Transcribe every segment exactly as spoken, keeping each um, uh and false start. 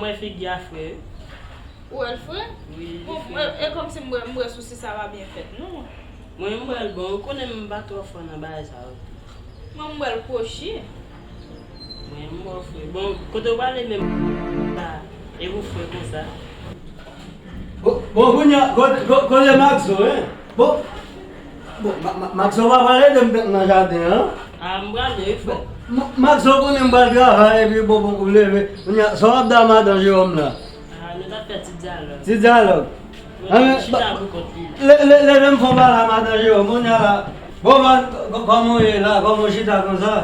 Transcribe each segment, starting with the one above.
Wè figi a fre wi. Ou wè l fre? Wi, li fre. Bon, e, e kòmsi m wè, m wè sousi sa pa byen fèt non. Mwen, m wè l bon, ou konnen m pa twò fò nan bagay sa yo. Mwen, m wè l kwochi. Mwen, m wè w fre. Bon, kote w prale menm la, e pou fre konsa? Bon, bon, kounye a, kote, ko-, kote Maxo, en? Bon, bon, Ma-, Ma-, Maxo pa pral ede m nan jaden an. A, m prale wi, frè. Bon, Ma-, Maxo konnen m pral travay, epi bon, bon, ou leve. Kounye a, sa w ap di a madan Jewòm la? A, nou t ap fè ti dyalòg. Ti dyalòg. Mwen chita pou kont li. Le-, le-, leve m fè w pale a madan Jewòm, kounye a la. Bon, man, kò-, kòman w ye la? Kòman w chita konsa?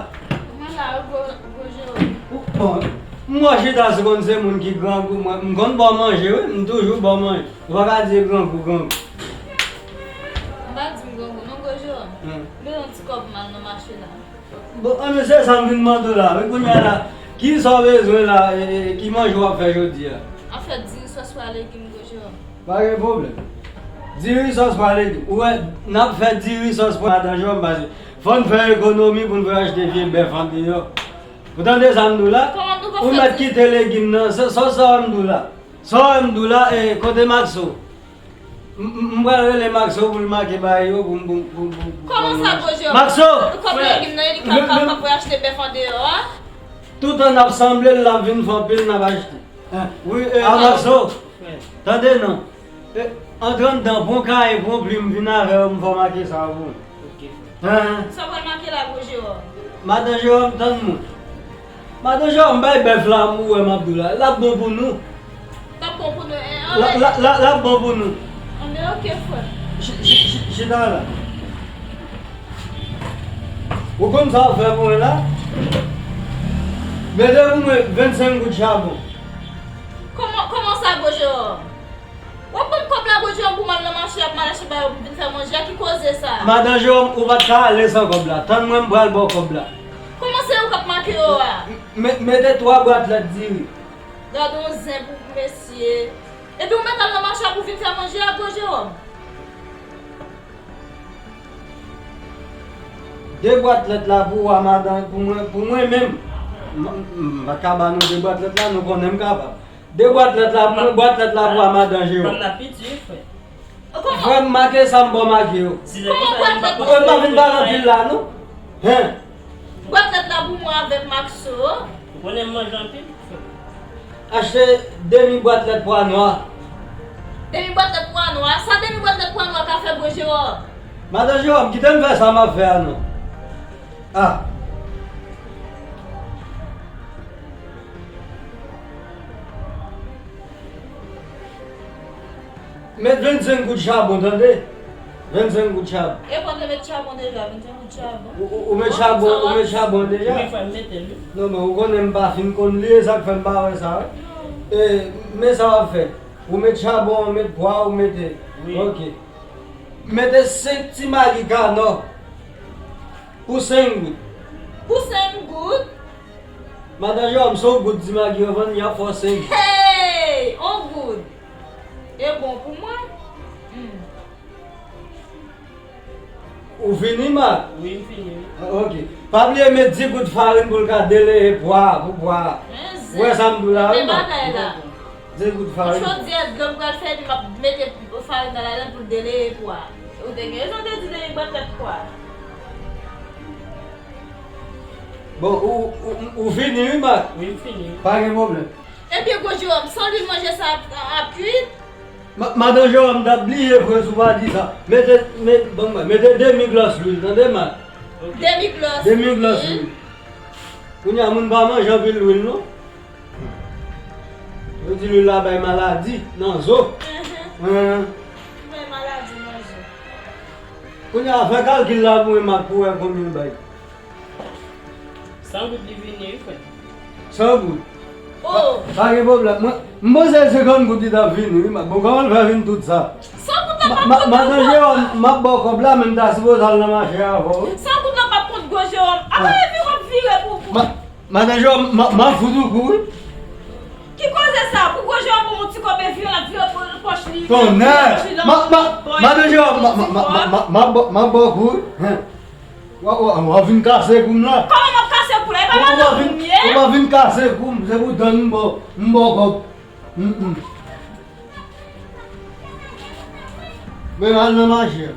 Mwen la, gwo, gwo Jewòm. Bon, m wè w chita se konn se moun ki grangou, mwen, m konn ba w manje, wi, m toujou ba w manje. Ou pa ka di grangou, grangou. M pa di m grangou, non, gwo Jewòm. Hmm. M bezwen yon ti kòb m al nan mache la. Bon, anben, se sa m vin mande w la, wi, kounye a la, ki sa w bezwen la, e, e, ki manje w ap fè jodi a? Anfèt, diri, sòs, pwa, legim, gwo Jewòm. Pa gen pwoblèm. Diri, sòs, pwa, legim. Ou wè, n ap fè diri, sòs, pwa, madan Jewòm, paske fò n fè ekonomi pou n fè achte vye bèf andeyò. Ou tande sa m di w la? Ou mèt kite legim nan, sa, sa, sa m di w la. Sa m di w la, e, kote Maxo? M, m, m pral rele Maxo pou l make bagay yo pou m, pou, pou, pou, pou... Kòman sa, gwo Jewòm? Maxo! Kòb legim nan, e li k ap, k ap, k ap achte bèf andeyò a? Toutan n ap sanble, l ap vin fè anpil, n ap achte. Wi, e, a Maxo, tande non. E, antre anndan, pran kaye, pran plim, vin avè m, m fè w make sa pou mwen. Hen. Sa w pral make la, gwo Jewòm? Madan Jewòm, tann mwen. Madan Jewòm, bay bèf la, m wè m ap di w la. L ap bon pou nou. L ap bon pou nou, en, l ap bon pou nou. Anben, oke, frè. Chi-, chi-, chi-, chita la. Ou konn sa w fè pou mwen la? Mete pou mwen vennsenk goud chabon. Kòman, kòman sa, gwo Jewòm? W ap ban m kòb la, gwo Jewòm, pou m al nan mache, ap mal achte bagay pou m vin fè manje a, ki koze sa? Madan Jewòm, ou pa t ka ale san kòb la. Tann mwen, m pral ba w kòb la. Kòman se ou k ap make yo a? M-, m-, mete twa bwat lèt diri. Gade yon zen pou mesye. Epi ou mèt al nan mache a pou vin fè manje a, gwo Jewòm? De bwat lèt la pou ou a madan, pou mwen, pou mwen menm. M, m, m pa ka ba nou de bwat lèt la, nou konnen m kapab. De bwat lèt la pou mwen, bwat lèt la pou a madan Jewòm. Fanm nan piti wi, frè. Frè m, make sa m ba w make yo. Kòman bwat lèt? Ou pa vin pale anpil la, non? Hen? Bwat lèt la pou mwen avèk Maxo. Ou konnen m manje anpil, frè. Achte demi bwat lèt pwa nwa. Demi bwat lèt pwa nwa? Sa demi bwat lèt pwa nwa ka fè, gwo Jewòm? Madan Jewòm, kite m fè sa m ap fè a non. A. Met vennsenk goud chabon, tande? Vennsenk goud chabon. E pa te met chabon deja, vennsenk goud chabon. Ou, ou, ou met chabon, ou met chabon deja? Wi, frè, m mete l, wi. Non, men ou konnen m pa fin konn li, e sa k fè m pa wè sa, wi. E, men sa w ap fè. Ou met chabon, ou met pwa, ou mete. Wi. Oke. Mete senk ti magi Kanò. Pou senk goud. Pou senk goud? Madan Jewòm, se yon goud ti magi yo vann, y ap fè w senk goud. Hey! On goud. E bon pou mwen? Hmm. Ou fini, Mak? Wi, m fini, wi. Ah, oke. Pa bliye met dis goud farin pou l ka deleye pwa, pou pwa. Ou wè sa m di w la, wi, Mak? Bagay la. Dis goud farin. Chodyè dlo m pral fè, epi m ap mete farin nan ladan l pou l deleye pwa. Ou te gen rezon, te di deleye bwat lèt pwa. Bon, ou, ou, ou fini, wi, Mak? Wi, m fini. Pa gen pwoblèm. Ebyen, gwo Jewòm, san lwil manje sa ap, ap kwit? Ma-, madan Jewòm, m t ap bliye, frè, si w pa di sa. Mete, met, ban mwen, mete demi glòs lwil, tande, Mak? Demi glòs lwil. Demi glòs lwil. Kounye a, moun pa manje anpil lwil, non. Yo di lwil la bay maladi nan zo. Bay maladi nan zo. Kounye a, fè kalkil la pou mwen, Mak, pou wè konbyen l bay. San goud li vini, wi, frè. San goud? Oh! Pa, pa gen pwoblèm. Mwen, m panse se senkant goud li t ap vini, wi, Mak. Bon, kòman l fè vin tout sa? San goud la p ap kont pou mwen. Madan Jewòm, m ap ba w kòb la, men m ta sipoze al nan mache avè w, wi. San goud la p ap kont, gwo Jewòm. Apa e vire w ap vire pou, pou. Madan Jewòm, m, m ap fout ou kou, wi. Ki koze sa? Pou gwo Jewòm ban m yon ti kòb e vire l ap vire pòch li. Tonnè! Ma, ma, madan Jewòm, ma, ma, ma, ma, m ap ba w kou, wi. Hen. W a, w a, w a vin kase kou m la. Kòman m ap kase kou la? E pa madanm ou m ye? Ou pa vin kase kou m, se pou tann m ba w, m ba w kòb. Mm, mm. Men al nan mache a.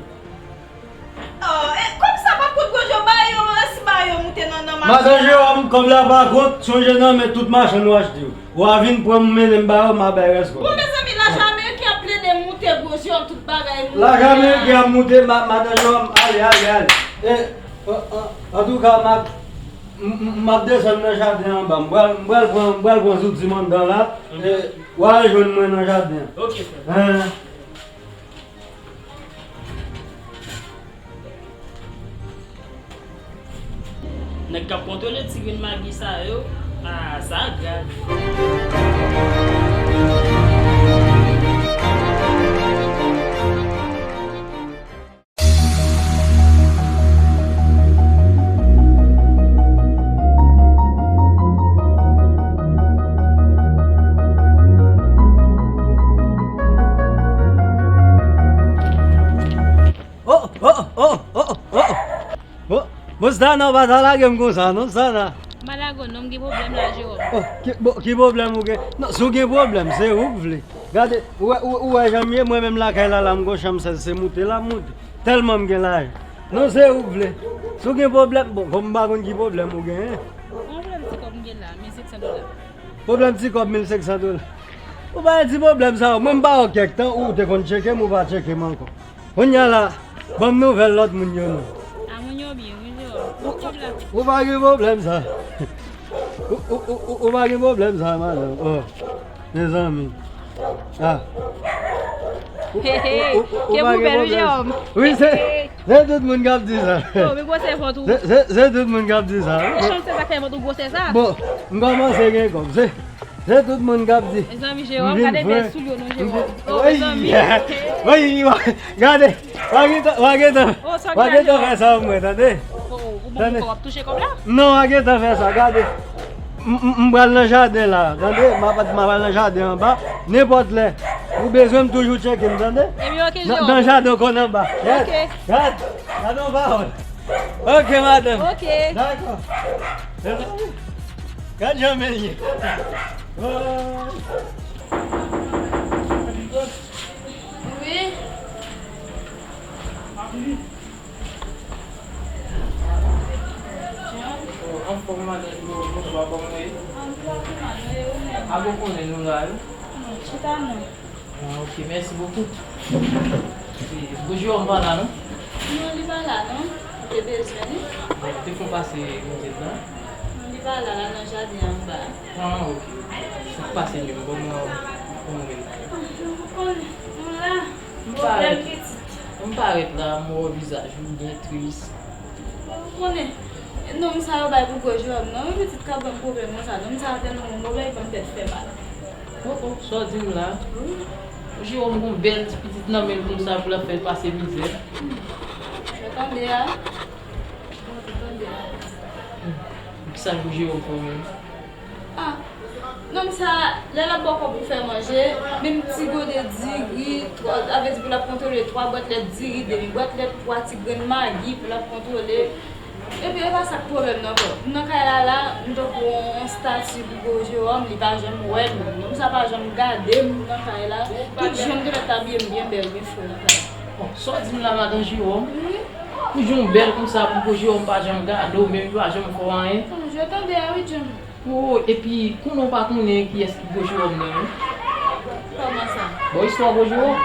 Oh, e, kòm sa pa kout gwo je, ba yo, si ba yo moute nan, nan mache. Madan Jewòm, kòb la pa kont, sonje nan men tout machann ou achte yo. Ou a vin pran m mennen m ba yo, m a bay rès kòb. Bon, mezanmi, lajan ameriken ap plede moute, gwo je, tout bagay moute. Lajan ameriken ap moute, ma-, madan Jewòm, ale, ale, ale. E, an, an, antouka, m ap, m, m, m ap desann nan jaden anba. M pral, m pral pran, m pral pran zouti m anndan la. E, w a al jwenn mwen nan jaden an. Ok, frè. Hen. Nèg k ap kontwole ti grenn magi sa yo, ah, sa grav. Oh, oh, oh, oh, oh, oh. Bon, bon, Stana, ou pa ta lage m konsa, non, Stana. M pa lage w, non, m gen pwoblèm la, Jewòm. Oh, ki, bon, ki pwoblèm ou gen? Non, si w gen pwoblèm, se ou k vle. Gade, ou wè, ou, ou wè jan m ye, mwen menm lakay la, la, m gon chanm sèz, se moute la, m moute. Tèlman m gen lajan. Non, se ou k vle. Si w gen pwoblèm, bon, kòm m pa konn ki pwoblèm ou genyen. Yon pwoblèm ti kòb m gen la, mil senk san dola. Pwoblèm ti kòb mil senk san dola. Ou pa di pwoblèm sa yo. Mwen m pa wè kèk tan ou te konn tcheke m, ou pa tcheke m ankò. Kounye a la, ban m nouvèl lòt moun yo non. A moun yo byen, wi, Jewòm. Bon kòb la. Ou pa gen pwoblèm sa. Ou, ou, ou, ou, ou pa gen pwoblèm sa, madanm. Oh, mezanmi. Ah. Ou, ou, ou, ou, ou pa gen pwoblèm. Ke pou bèl, wi, Jewòm. Wi, se, se tout moun k ap di sa. Oh, men gwosè vant ou. Se, se, se tout moun k ap di sa, wi. Ki chans se sa k fè vant ou gwosè sa? Bon, m kòmanse gen kòb. Se, se tout moun k ap di. Mezanmi, Jewòm, gade bèl soulye w non, Jewòm. Oh, mezanmi. Woy, woy, gade. W a gentan, w a gentan, w a gentan fè sa pou mwen, tande? Oh, ou ban m kòb, w ap touche kòb la? Non, w a gentan fè sa, gade. M, m, m pral nan jaden la, tande? M ap, m ap al nan jaden anba, nenpòt lè. Ou bezwen m toujou tcheke m, tande? Ebyen, ok, Jewòm. Nan, nan jaden w konn anba. Gad, gad, gad yon pawòl. Ok, madanm. Ok. Dakò. Gad jan men l ye. Oh. Wi. Oh, anfòm, madanm, bonswa, kòman w ye? Anfòm, madanm, e ou menm? A bon konnen nou la, wi. Non, chita non. Ah, ok, merci beaucoup. Gwo Jewòm pa la, non? Non, li pa la, non. Ou te bezwen li? Bon, te fon pase mizèt la. Non, li pa la, la nan jaden anba. Ah, ok, ok. Ou pase menm, bon, mwen, mwen, mwen. Ah, ou konnen, nou la. M parèt, m parèt la, m wè vizaj ou byen tris. Ou konnen, nonm sa yo bay pou gwo Jewòm, non, yon pitit k ap ban m pwoblèm konsa, nonm sa yo tèlman gon pwoblèm, ban m tèt fè mal. Oh, oh, sa w di m la? Wi. Jewòm gon bèl ti pitit nan men l konsa pou l ap fè l pase mizè. Ou tande a? Ou tande a? Kisa pou Jewòm fè w menm? Ah, nonm sa, lè l ap ba w kòb pou fè manje, menm ti gode diri, twa, sa vle di pou l ap kontwole twa bwat lèt diri, demi bwat lèt, twa ti grenn magi pou l ap kontwole. Epi e pa sa k pwoblèm nan ankò. M nan kay la la, m tankou yon estati pou gwo Jewòm, li pa janm wè m. Nonm sa pa janm gade m nan kay la. Tout jou m genlè t abiye m byen bèl, byen fre nan kay la. Bon, sa w di m la, madan Jewòm? Wi. Pou jan w bèl konsa, pou gwo Jewòm pa janm gade w, menm li pa janm fè w anyen. Bon, je tande a wi, John. Oh, epi konnen w pa konnen kiyès ki gwo Jewòm nan, wi. Kòman sa? Bon, istwa gwo Jewòm.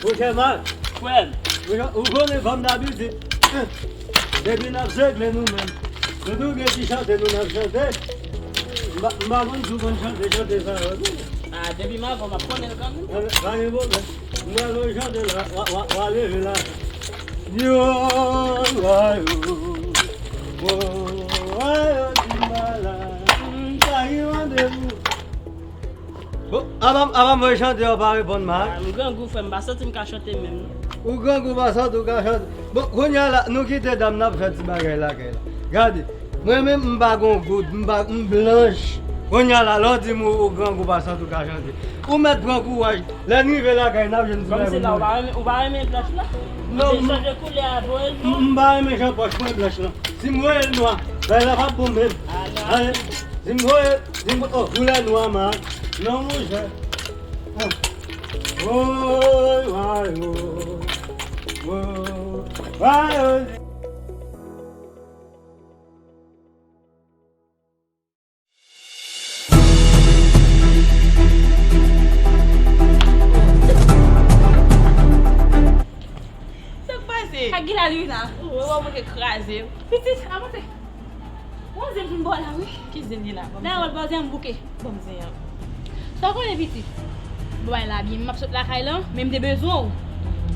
Monchè Mak. Frè m. Monchè, ou konnen kòm dabitid. Depi n ap segle nou menm. Nou tou gen ti chante nou n ap chante. M pa, m pa konn si w konn chante, chante sa yo, non. Ah, depi m avè w, m ap konnen l kanmenm. Eh, pa gen pwoblèm. M pral voye chante la, w a, w a, w a leve la. Yo, wa, yo. Wo, wa, yo, di m pa la. M pa gen randevou. Bon, avan, avan m voye chante, w pa reponn m a. Ah, m grangou, frè m, m pa santi m ka chante menm, non. Ou grangou, pa santi w ka chante. Bon, kounye a la, nou kite dam nan ap fè ti bagay lakay la. Gade, mwen menm, m pa gon goud, m pa, m blanch. Kounye a la, lè w di m ou, ou grangou, pa santi w ka chante. Ou mèt pran kouraj. Lè n rive lakay, n ap jwenn ti bagay pou nou. Kòmsi la, ou pa renmen, ou pa renmen blanch la? Non, m chanje koulè a, voye l non. M pa renmen jan pòch mwen blanch lan. Si m voye l nwa, bagay la p ap bon menm. Ah, non. Ale. Mwen, mwen, oh, koulè nwa, man. Non, mon chè. Ah. Woy, woy, woy. Woy, woy, woy. Sa k pase? Ak Gila Lina. Ou wè w manke kraze m. Pitit, avanse. Gon zen m fin ba w la, wi. Ki zen li la? Ban m zen. Dayè, w al ba w zen an, m bouke. Ban m zen an. Sa w konnen, pitit? Bon, bay la byen, m ap sot lakay lan, men m te bezwen w.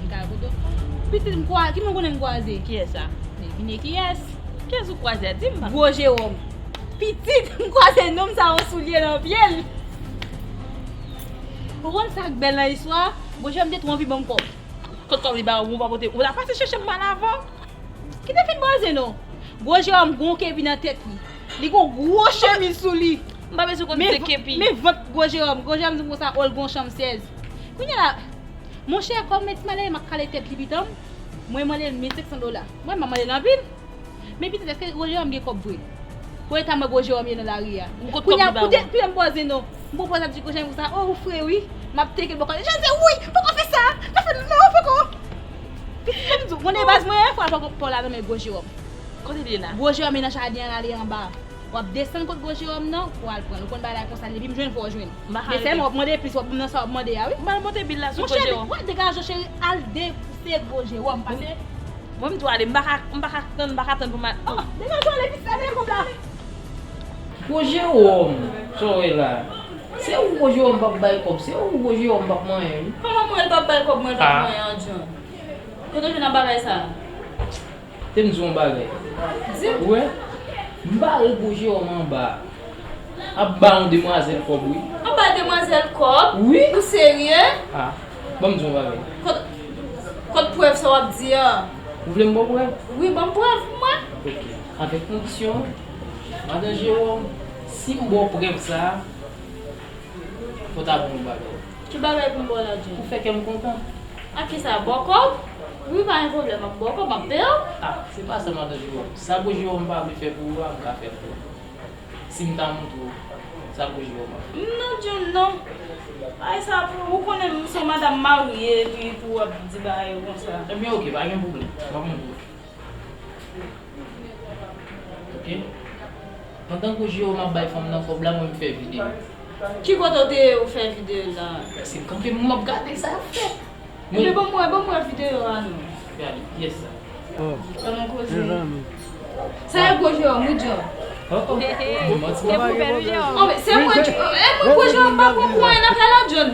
M ka al kote w. Pitit, m kwa-, ki moun konnen m kwaze? Kiyès sa? Devine kiyès? Kiyès ou kwaze a? Di m, pa. Gwo Jewòm. Pitit, m kwaze nonm sa yon soulye nan pye l. Ou konn sa k bèl nan istwa a? Gwo Jewòm te twò anvi ban m kòb. Kot kòb li ba ou, ou pa pote, ou ta pase chèche m mal avan. Ki te fin ba w zen non? Gwo Jewòm gon kepi nan tèt li. Li gon gwo chemiz sou li. M pa bezwen konn se kepi. Men vant Gwo Jewòm, Gwo Jewòm di m konsa, o, l gon chanm sèz. Kounye a la, monchè, kòm men ti malere m ap kale tèt li pitan m, mwen mande l mil senk san dola. Mwen, m pa mande l anpil. Men pitit, èske Gwo Jewòm gen kòb vre? Pou eta mwen Gwo Jewòm ye nan lari a. Kounye a, koute, kounye a m ba w zen non. M pran pòz ap di Gwo Jewòm konsa, o, ou fre wi. M ap teke l bò kò. Jezi, wi, poko fè sa. Pa fè non, poko. Pitit, ban m di w, konnen baz mwen, fò al pran pòz la nan men Gwo Jewòm. Kote l ye la? Gwo Jewòm ye nan jaden an, l ale anba. W ap desann kot Gwo Jewòm nan, pou w al pran l. Ou konn bagay la konsa, depi m jwenn, fò w jwenn. Men sèlman w ap mande plis, w ap nan sa w ap mande a, wi. M pral monte bil la sou Gwo Jewòm. Monchè, wè, degaje w cheri, al depouse Gwo Jewòm, pase. Mwen, m tou ale, m pa ka, m pa ka tann, m pa ka tann pou m al. Oh, degaje w ale, pitit, ale kòb la. Gwo Jewòm, sa w wè la? Se ou Gwo Jewòm p ap bay kòb, se ou Gwo Jewòm p ap manyen, wi. Kòman mwen l p ap bay kòb, mwen l p ap manyen an, John? Kote w jwenn nan bagay sa a? Te m di w yon bagay. Di m. Ou wè? M bare Gwo Jewòm anba. Ap ba yon demwazèl kòb, wi. Ap ba demwazèl kòb? Wi. Ou serye? Ah, ban m di w yon bagay. Kot, kot prèv sa w ap di a? Ou vle m ba w prèv? Wi, ban m prèv mwen. Ok. Avèk kondisyon, madan Jewòm, si m ba w prèv sa a, fò w ta ban m yon bagay. Ki bagay pou m ba w la, John? Pou fè kè m kontan. A kisa? Ba w kòb? Wi, pa gen pwoblèm, m ap ba w kòb, m ap peye w. Ah, se pa sa, madan Jewòm. Sa Gwo Jewòm pa vle fè pou ou a, m ka fè l pou ou. Si m ta montre w sa Gwo Jewòm ap fè. Non, John, non. Ay, sa pou ou konnen m se yon madanm marye, epi pou w ap di bagay yo konsa. Ebyen, ok, pa gen pwoblèm. M ap montre w. Ok? Pandan Gwo Jewòm ap bay fanm nan kòb la, mwen m fè videyo. Ki kote w te ye ou fè videyo la? Se kanpe m ap gade sa y ap fè. Ebyen, ban m wè, ban m wè videyo a non. Gade, kiyès sa? Oh, mezanmi. Sa e Gwo Jewòm, wi, John. Oh, oh. Bon, manti. Te pou bèl, wi, Jewòm. Oh, men se mwen, e mwen, Gwo Jewòm pa pran pou anyen nan kay la, John.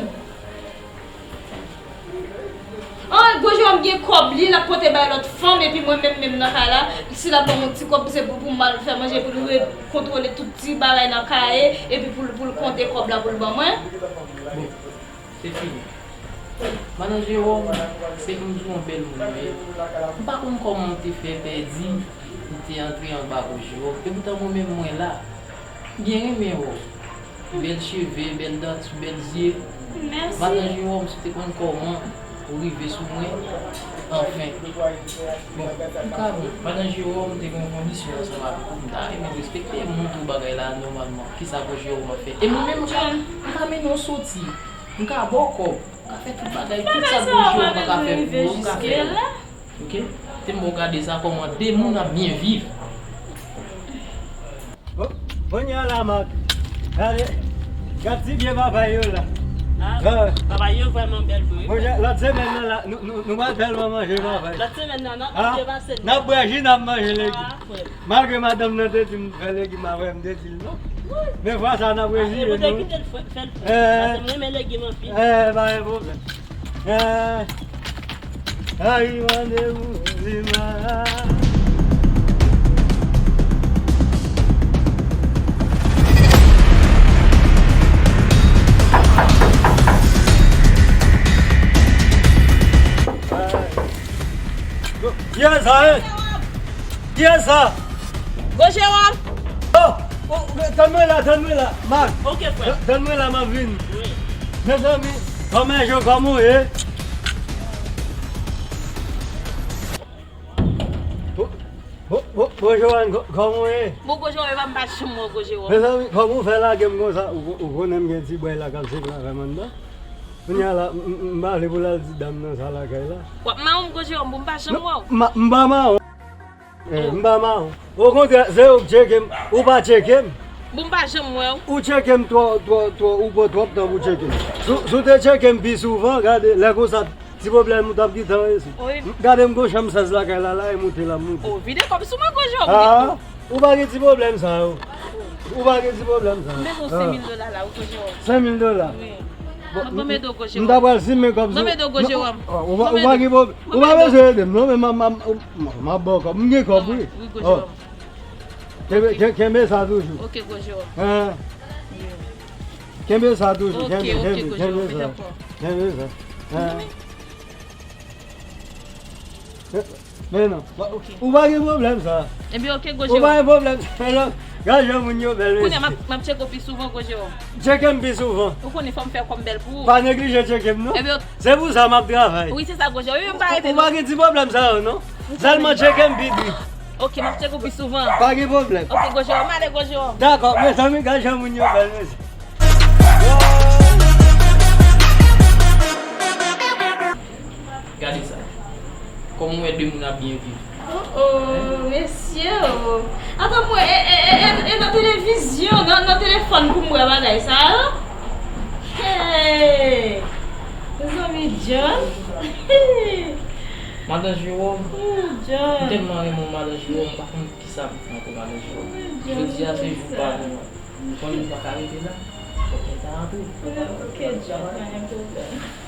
An, Gwo Jewòm gen kòb li, l ap pote bay lòt fanm, epi mwen menm, menm nan kay la, si l ap ban m yon ti kòb, se pou, pou m al fè manje, pou l re-, kontwole tout ti bagay nan kay, epi pou l, pou l konte kòb la, pou l ban mwen. Bon, se fini. Madan Jewòm, se pou m di w yon bèl moun ou ye. M pa konn kòman w te fè pèdi, ou te antre anba Gwo Jewòm, epoutan mwen menm, mwen la. Byen renmen wè w. Bèl cheve, bèl danti, bèl zye. Mèsi. Madan Jewòm, si w te konn kòman ou rive sou mwen, anfen. Bon, m ka bon. Madan Jewòm te gen yon kondisyon ansanm avèk ou, m ta renmen respekte, montre w bagay la nòmalman. Kisa Gwo Jewòm ap fè? E mwen menm, m ka, m ka mennen w soti. M ka ba w kòb. M ka fè tout bagay, tout sa Gwo Jewòm pa ka fè pou ou, m ka fè yo. Ok? Te m ba w gade sa kòman de moun ap byen viv. Bon, kounye a la, Mak, gade, gad ti pye papay yo la. Ah, papay yo vrèman bèl vre. Monchè, lòt semèn nan la, nou, nou, nou pral tèlman manje papay. Lòt semèn nan, n ap manje pase. N ap bwè ji, n ap manje legim. Ah, frè m. Malgre madanm nan te di m fè legim avè m, m te di l non. Men fwa sa a, n ap reziye nou. Ah, e mwen te kite l fè, fè l fè. Eh. Paske m renmen legim anpil. Eh, pa gen pwoblèm. Eh. Ay, mande m vin la. Kiyès sa ye? Kiyès sa? Gwo Jewòm. Oh, oh, tann mwen la, tann mwen la, Mak. Ok, frè. Tann mwen la, m ap vini. Wi. Mezanmi, kòman je, kòman w ye? Oh, oh, Bon, Joanne, kò- kòman w ye? Bon, Gwo Jewòm, epa m pa janm wè w, Gwo Jewòm. Mezanmi, kòman w fè lage m konsa? Ou, ou konnen m gen ti bway la k ap seke avè m anndan. Kounye a la, m, m, m pa vle pou l al di dam nan sa lakay la. W ap mawon m, Gwo Jewòm, pou m pa janm wè w. M pa mawon. Eh, m pa mawon. Okontrè, se ou k tcheke m, ou pa tcheke m. Bon, m pa janm wè w. Ou tcheke m twò, twò, twò, ou pran twòp tan pou tcheke m. Si w- si w te tcheke m pi souvan, gade, lè konsa, ti pwoblèm ou t ap gentan rezoud. Wi. Gade m gon chanm sèz lakay la, la, e moute l ap moute. O, vide kòb sou mwen, Gwo Jewòm. Ah, ou pa gen ti pwoblèm sa yo. Ou pa gen ti pwoblèm sa yo. M bezwen senk mil dola la, wi, Gwo Jewòm. Senk mil dola. Wi. Bon, m ap ban m ede w, Gwo Jewòm. M ta pral simen kòb sou. M ap ban m ede w, Gwo Jewòm. Ou pa gen pwoblèm. Ou pa bezwen ede m, non, men m ap ba w kòb. M gen kòb, wi. Wi, Gwo Jewòm. Kenbe, ken- kenbe sa toujou. Ok, Gwo Jewòm. Hein? Kenbe sa toujou. Ok, kenbe, ok, kenbe, Gwo Jewòm, kenbe sa. Dakò. Kenbe sa. Hein? Men non. Ou pa gen pwoblèm sa. Ebyen, ok, Gwo Jewòm. Ou pa gen pwoblèm sa. Men non. Gade jan moun yo bèl, mesye. Kounye a, m ap, m ap tcheke w pi souvan, Gwo Jewòm. Tcheke m pi souvan. Ou konnen fò m fè kòb bèl pou ou. Pa neglije tcheke m, non. Ebyen, se pou sa m ap travay. Wi, se sa, Gwo Jewòm. Ebyen, m pa rete, non. Ou pa gen ti pwoblèm sa yo, non. Sèlman tcheke m pi byen. Ok, m ap tcheke w pi souvan. Pa gen pwoblèm. Ok, Gwo Jewòm, m ale, Gwo Jewòm. Dakò, mezanmi, gade jan moun yo bèl, mesye. Gade sa. Kòman w wè de moun ap byen viv? Oh, oh, mesye, oh. Atann, mwen, e, e, e, e, e nan televizyon, nan, nan telefòn pou m wè bagay sa yo. Hey! Mezanmi, John. Madan Jewòm. Hmm, John. M tèlman renmen w, Madan Jewòm, m pa konn kisa pou fè ankò, Madan Jewòm. Jodi a se jou pa pou mwen. M konnen m pa ka rete la. Fòk mwen ta antre. Ok, John, pa gen pwoblèm.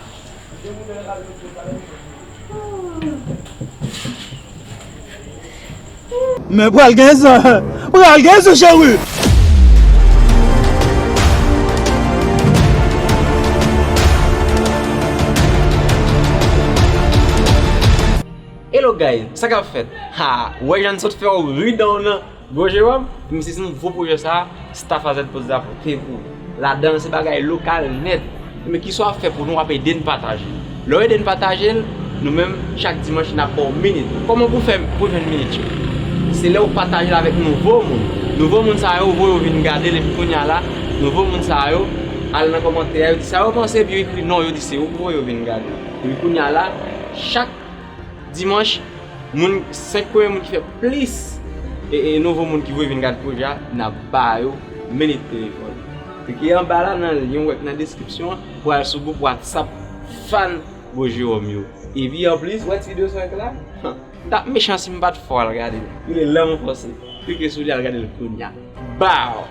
Men pral gen zan, pral gen zan, cheri. Hello guys, sa k ap fèt? Ha, wè jan n sot fè w ri dan w nan. Gwo Jewòm, men se nouvo pwojè sa, Staff A Z Post la pote pou ou. Ladan l, se bagay lokal nèt. Men kisa w ap fè pou nou, w ap ede n pataje l. Lè w ede n pataje l, nou menm, chak dimanch, n ap ba w minit. Kòman pou w fè pou w jwenn minit yo? Se lè w pataje l avèk nouvo moun. Nouvo moun sa yo, ou voye yo vin gade l, epi kounye a la, nouvo moun sa yo, al nan kòmantè a, yo di sa yo panse, epi yo ekri non, yo di se ou k voye yo vin gade. Epi kounye a la, chak dimanch, moun, senk premye moun ki fè plis, e, e nouvo moun ki voye vin gad pwojè a, n ap ba yo minit telefòn. Klike anba la nan lyen w wè k nan deskripsyon an pou al sou gwoup WhatsApp fan Gwo Jewòm yo. Epi anplis, wè ti videyo sa w wè la? T ap mechan si m pa t fè w al gade l. Li rele Lanmou Fòse. Klike sou li al gade l kounye a. Baw!